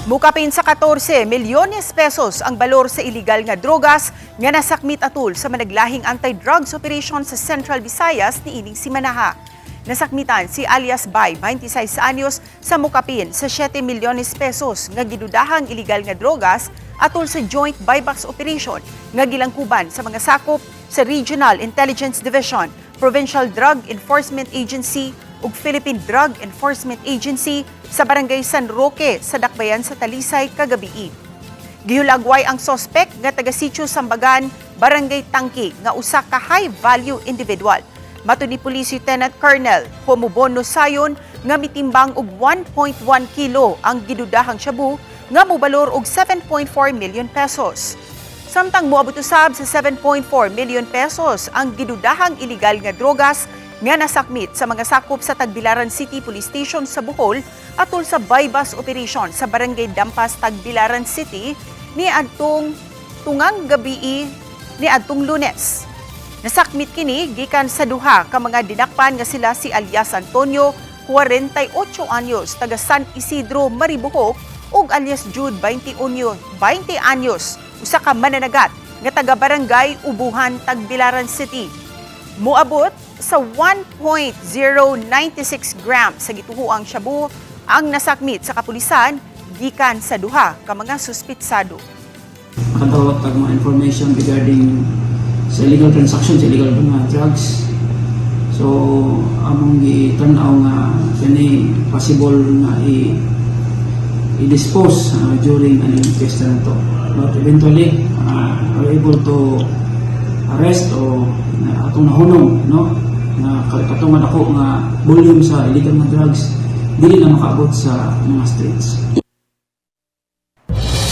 Mukapin sa 14 milyones pesos ang balor sa illegal nga drogas nga nasakmit atul sa managlahing anti-drugs operation sa Central Visayas niining simanaha. Nasakmitan si alias Bay, 26 anyos, sa mukapin sa 7 milyones pesos nga gidudahang illegal nga drogas atol sa joint buy-box operation nga gilangkuban sa mga sakop sa Regional Intelligence Division, Provincial Drug Enforcement Agency ug Philippine Drug Enforcement Agency sa Barangay San Roque sa Dakbayan sa Talisay kagabii. Gihulagway ang sospek nga taga Sitio Sambagan, Barangay Tangki, nga usa ka high value individual. Matud ni Police Lieutenant Colonel Homobono Sayon nga mitimbang og 1.1 kilo ang gidudahang shabu nga mobalor og 7.4 million pesos. Samtang moabot usab sa 7.4 million pesos ang gidudahang illegal nga drogas nga nasakmit sa mga sakop sa Tagbilaran City Police Station sa Bohol atol sa buy-bust operation sa Barangay Dampas, Tagbilaran City ni adtong tungang gabii ni adtong Lunes. Nasakmit kini gikan sa duha ka mga dinakpan nga sila si alias Antonio, 48 anyos, taga San Isidro, Maribojoc, ug alias Jude, 21 20 anyos, usa ka mananagat nga taga Barangay Ubuhan, Tagbilaran City. Moabot sa 1.096 grams sa gituhoang shabu ang nasakmit sa kapulisan gikan sa duha ka mga suspitsado. Nakadawat tag mga information regarding sa illegal transactions, illegal mga drugs. So, among gitan-aw nga kani possible nga i-dispose during aning fiesta na to. But eventually, we're able to arrest o na atong nahunong, no, na katong dako nga volume sa illegal nga drugs dili na makaabot sa mga streets.